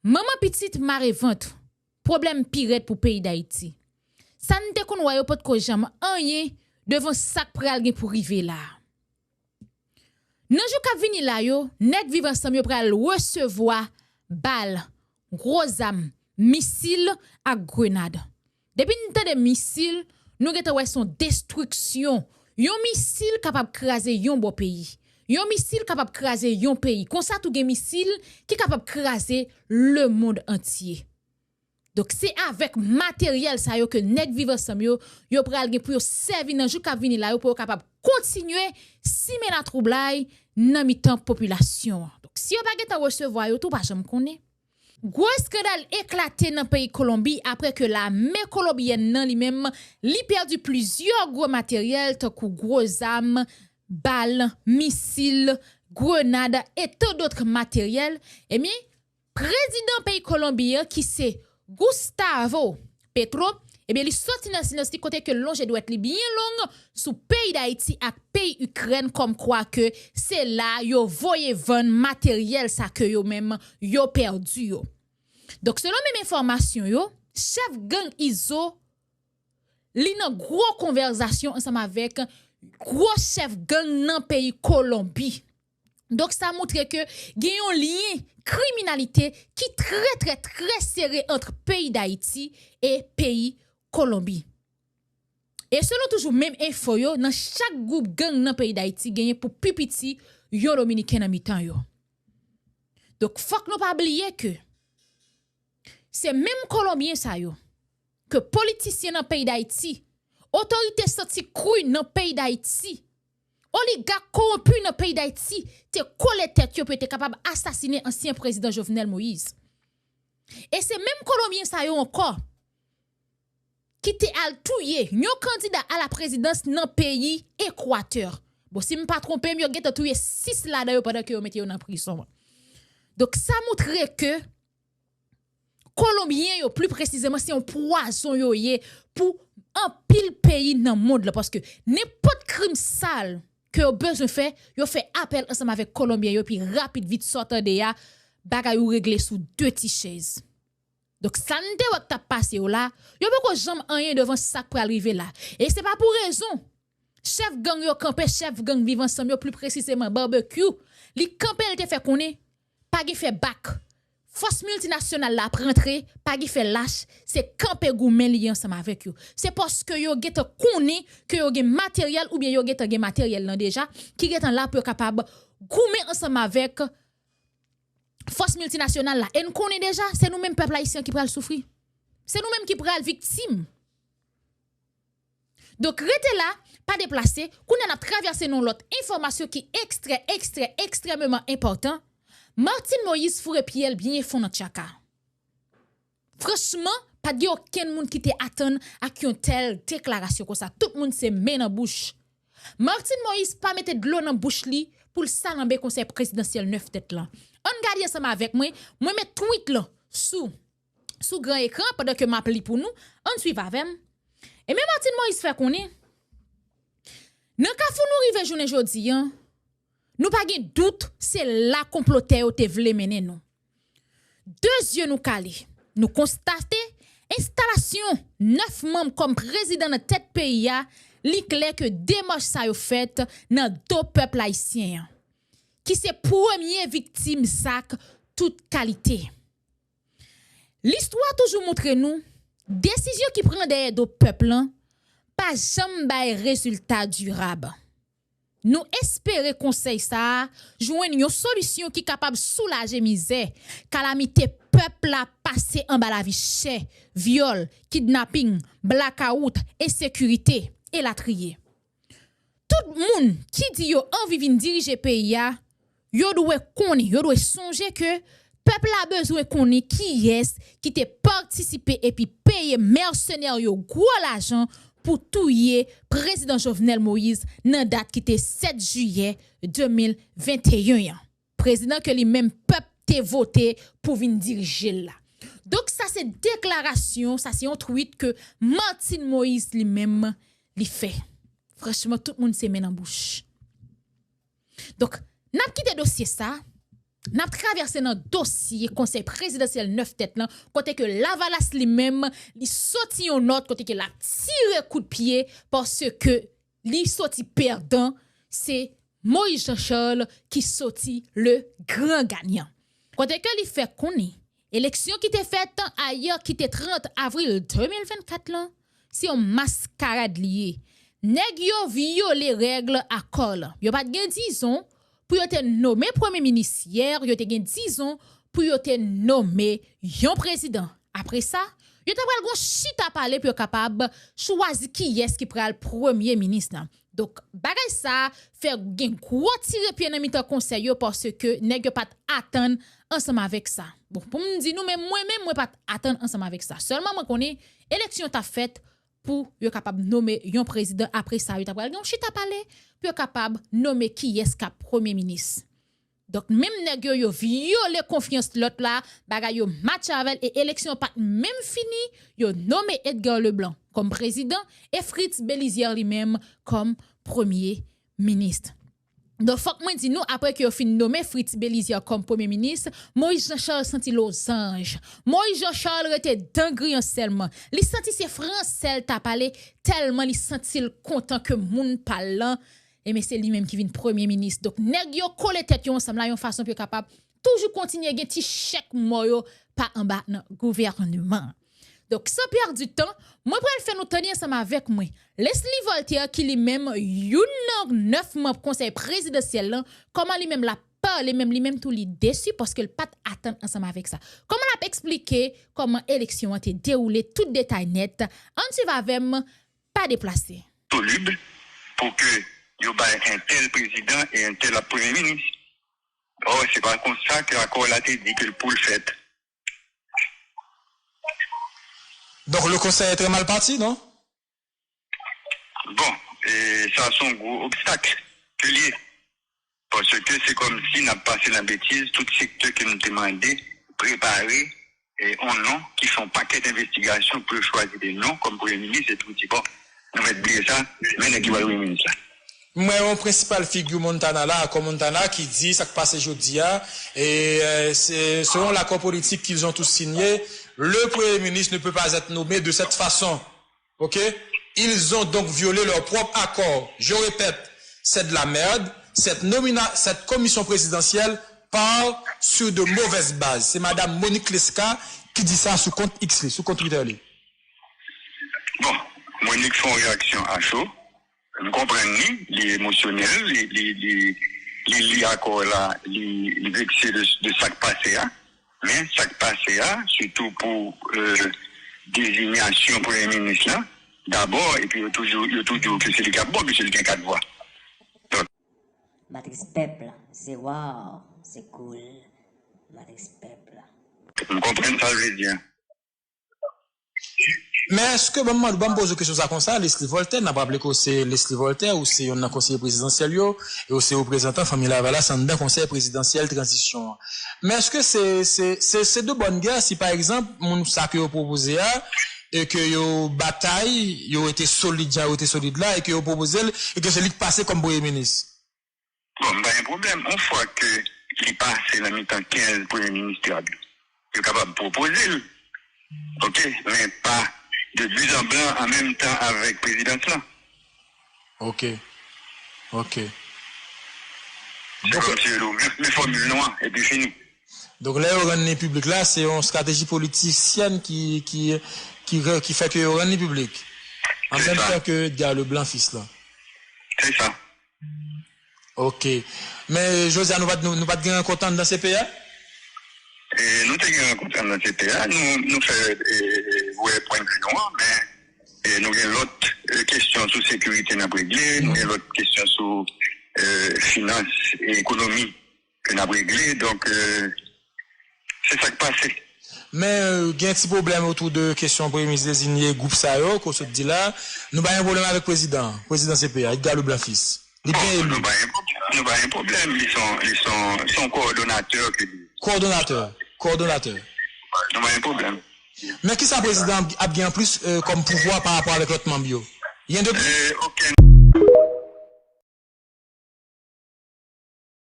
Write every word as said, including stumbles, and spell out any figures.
Manman pitit mare vant, pwoblèm pi rèd pou peyi Dayiti. Sa n te konn wè yo potko janm anyen devan sa k pral gen pou rive la a. Nan jou k ap vini la yo, nèg Viv Ansanm yo pral resevwa bal, gwo zam, misil ak grenad. Depi n tande misil, nou gentan wè se yon destriksyon. Yon misil kapab kraze yon bò peyi. Yon misil kapab kraze yon peyi. Konsa tou gen misil ki kapab kraze lemonn antye. Donk, se avèk materyèl sa yo ke nèg Viv Ansanm yo, yo pral gen pou yo sèvi nan jou k ap vini la yo, pou yo kapab kontinye simen latwoublay nan mitan popilasyon an. Donk, si yo pa gentan resevwa yo tou, pa janm konnen. Gwo eskandal eklate nan peyi Kolonbi apre ke lame kolonbyèn nan li menm, li pèdi plizyè gwo materyèl tankou gwo zam, bal, misil, grenad e tant d'autres materyèl. Ebyen, prezidan peyi Kolonbi an ki se Gustavo Petro, ebyen, li soti nan silans li kote ke l lonje dwèt li byen long sou peyi Dayiti ak peyi Ikrèn kòmkwa ke se la yo voye vann materyèl sa ke yo menm yo pèdi yo. Donk, selon menm enfòmasyon yo, chèf gang Izo, li nan gwo konvèzasyon ansanm avèk gwo chèf gang nan peyi Kolonbi. Donk, sa montre ke gen yon lyen kriminalite ki trè, trè, trè sere ant peyi Dayiti e peyi Kolonbi. E selon toujou menm enfo yo, nan chak gwoup gang nan peyi Dayiti, genyen pou pi piti yon Dominiken nan mitan yo. Donk, fòk nou pa bliye ke se menm Kolonbyen sa yo, ke politisyen nan peyi Dayiti, otorite santi kri nan peyi Dayiti, oligak kowonpi nan peyi Dayiti te kole tèt yo pou yo te kapab asasinen ansyen prezidan Jovenel Moïse. E se menm Kolonbyen sa yo ankò ki te al touye yon kandida a la prezidans nan peyi Ekwatè. Bon, si m pa twonpe m, yo gentan touye sis ladan yo pandan ke yo mete yo nan prizon an. Donk, sa montre ke Kolonbyen yo, pli presizeman, se yon pwazon yo ye pou anpil peyi nan mond lan. Paske nenpòt krim sal ke yo bezwen fè, yo fè apèl ansanm avèk Kolonbyen yo, epi rapid vit sa w tande a, bagay ou regle sou de ti chèz. Donk, sa n te wè k t ap pase yo la, yo poko janm anyen devan sa k pral rive la. E se pa pou rezon. Chèf gang yo kanpe, chèf gang Viv Ansanm yo, pli presizeman Barbecue, li kanpe, l te fè konnen, pa gen fè bak. Fòs miltinasyonal la ap rantre, pa gen fè lach, se kanpe goumen li ye ansanm avèk yo. Se paske yo gentan konnen ke yo gen materyèl oubyen yo gentan gen materyèl lan deja, ki gentan la pou yo kapab goumen ansanm avèk fòs miltinasyonal la. E n konnen deja, se nou menm pèp ayisyen ki pral soufri. Se nou menm ki pral viktim. Donk, rete la, pa deplase, kounye a n ap travèse nan yon lòt enfòmasyon ki ekstrè, ekstrè, ekstrèmeman enpòtan. Martine Moïse foure pye l byen fon nan tchaka. Franchman, pa t gen okenn moun ki te atann ak yon tèl deklarasyon konsa. Tout moun se men nan bouch. Martine Moïse pa mete dlo nan bouch li pou l salanbe Konsèy Prezidansyèl nèf tèt lan. Ann gade ansanm avèk mwen, mwen met tweet lan sou, sou gran ekran pandan ke m ap li pou nou. Ann swiv avè m. Ebyen, Martine Moïse fè konnen, nan kafou nou rive jounen jodi an, nou pa gen dout se la konplotè yo te vle mennen nou. De zye nou kale, nou konstate enstalasyon nèf manm kòm prezidan nan tèt peyi a, li klè ke demach sa yo fèt nan do pèp ayisyen an, ki se premye viktim zak tout kalite. Listwa toujou montre nou, desizyon ki pran dèyè do pèp lan pa janm bay rezilta dirab. Nou espere konsèy sa a jwenn yon solisyon ki kapab soulaje mizè, kalamite pèp la pase anba lavi chè, vyòl, kidnaping, blakawout, ensekirite, elatriye. Tout moun ki di yo anvi vin dirije peyi a, yo dwe konnen, yo dwe sonje ke pèp la bezwen konnen kiyès ki te patisipe epi peye mèsenè yo gwo lajan pou touye Prezidan Jovenel Moïse nan dat ki te sèt jiyè de mil venteyen an. Prezidan ke li menm pèp te vote pou vin dirije l la. Donk, sa se deklarasyon, sa se yon tweet ke Martine Moïse li menm li fè. Franchman, tout moun se men nan bouch. Donk, n ap kite dosye sa, N ap travèse nan dosye Konsèy Prezidansyèl nèf tèt lan, kote ke Lavalas li menm, li soti yon nòt, kote ke l ap tire kout pye, paske li soti pèdan, se Moïse Jean Charles ki soti le gran ganyan. Kote ke li fè konnen, eleksyon ki te fèt ayè ki te trant avril de mil vennkat lan, se yon maskarad li ye. Nèg yo vyole règ akò lan. Yo pa t gen dizon pou yo te nome premye minis yè, yo te gen dizon pou yo te nome yon prezidan. Apre sa, yo ta pral gon chita pale pou yo kapab chwazi kiyès ki pral premye minis lan. Donk, bagay sa fè gen gwo tire pye nan mitan konsèy yo paske nèg yo pa t atann ansanm avèk sa. Bon, pou m di nou, men mwen menm, mwen pa t atann ansanm avèk sa. Sèlman mwen konnen eleksyon t ap fèt pou yo kapab nome yon prezidan. Apre sa, yo ta pral gen yon chita pale pou yo kapab nome kiyès k ap premye minis. Donk, menm nèg yo, yo vyole konfyans lòt la, bagay yo match avè l, e eleksyon pa t menm fini, yo nome Edgar Leblanc kòm prezidan e Fritz Bélizaire li menm kòm premye minis. Donk, fòk mwen di nou, apre ke yo fin nome Fritz Bélizaire kòm premye minis, Moïse Jean Charles santi lozanj. Moïse Jean Charles rete dan griyan sèlman. Li santi se fransè l ta pale, tèlman li santi l kontan ke moun pa l lan, ebyen, se li menm ki vin premye minis. Donk, nèg yo kole tèt yo ansanm la yon fason pou yo kapab toujou kontinye gen ti chèk mò yo pa anba nan gouvènman. Donk, san pèdi tan, mwen pral fè nou tande ansanm avèk mwen Leslie Voltaire, ki li menm youn nan nèf manm Konsèy Prezidansyèl lan, kòman li menm l ap pale, menm li menm tou li desi paske l pa t atann ansanm avèk sa. Kòman l ap eksplike kòman eleksyon an te dewoule, tout detay nèt? Ann swiv avè m, pa deplase. Solid pou ke yo bay entèl prezidan e entèl ap premye minis. Or, se pa konsa ke akò la te di ke l pou l fèt. Donc le conseil est très mal parti, non? Bon, e sa se yon gwo obstak ke l ye. Paske se kòmsi n ap pase nan betiz tout sektè ke nou te mande prepare e, yon non ki fè yon pakèt envestigasyon pou yo chwazi de non kòm premye minis epi w di, bon, nou mèt bliye sa, men nèg ki pral premye minis la. M wè yon prensipal figi Montana la, akò Montana, ki di sa k pase jodi a, e, e, se, selon l'accord politique qu'ils ont tous signé, le Premier ministre ne peut pas être nommé de cette façon. Ok? Ils ont donc violé leur propre accord. Je répète, c'est de la merde. Cette nomina, cette commission présidentielle part sur de mauvaises bases. Se madanm Monique Lescar ki di sa sou kont X li, sou kont Twitter li. Bon, Monique fè yon reyaksyon a cho. M konprann li, li emosyonèl, li, li, li, li li akò la, li, li vekse de, de sa k pase a. Men sa k pase a, sitou pou dezinyasyon premye minis la, dabò, epi yo toujou, yo tou di w ke se li k ap bon, ke se li gen kat vwa. Donk. Matris pèp la, se wow, se cool. Matris pèp la. M konprann sa l vle di a. Men èske, ban m mande w, ban m poze w kesyon sa konsa, Leslie Voltaire, n ap raple ke w se Leslie Voltaire, ou se youn nan konseye prezidansyèl yo, e w se reprezantan Fanmi Lavalas anndan Konsèy Prezidansyèl Tranzisyon an. Men èske se, se, se, se de bòn gè si, pa egzanp, moun sa ke yo pwopoze a, e ke yo batay, yo rete solid jan yo rete solid la, e ke yo pwopoze l, e ke se li k pase kòm premye minis? Bon, m pa gen pwoblèm. Yon fwa ke li pase nan mitan kenz premye minis yo, yo kapab pwopoze l, oke, men pa de but en blanc an menm tan avèk prezidans lan. Oke. Oke. Se kòmsi yo di w, men, men fòmil nou an, epi fini. Donk, lè yo rann li piblik la, se yon estrateji politisyèn ki, ki, ki, ki fè ke yo rann li piblik. An menm tan ke Edgar Leblanc fils lan. Se sa. Ok. Men, jodi a, nou pa t, nou, nou pa t gen rankont anndan C P A? E, nou te gen rankont anndan C P A. Nou, nou fè, e, e, wè pwennvi nou an, men, e, nou gen lòt, e, kesyon sou sekirite n ap regle, nou gen lòt kesyon sou, e, finans e ekonomi ke n ap regle. Donk, e, se sa k pase. Men, e, gen ti pwoblèm otou de kesyon premye minis dezinye, gwoup sa yo, ke w sot di la. Nou pa gen pwoblèm avèk prezidan an, prezidan C P A, Edgar Leblanc fils. Li byen eli. Nou pa gen pwoblèm, nou pa gen pwoblèm. Li se yon, li se yon, se yon kowòdonatè ke li ye. Kowòdonatè, kowòdonatè. Nou pa gen pwoblèm. Men kisa prezidan an ap gen anplis, e, kòm pouvwa pa rapò avèk lòt manm yo? Rien de plus? E, okenn.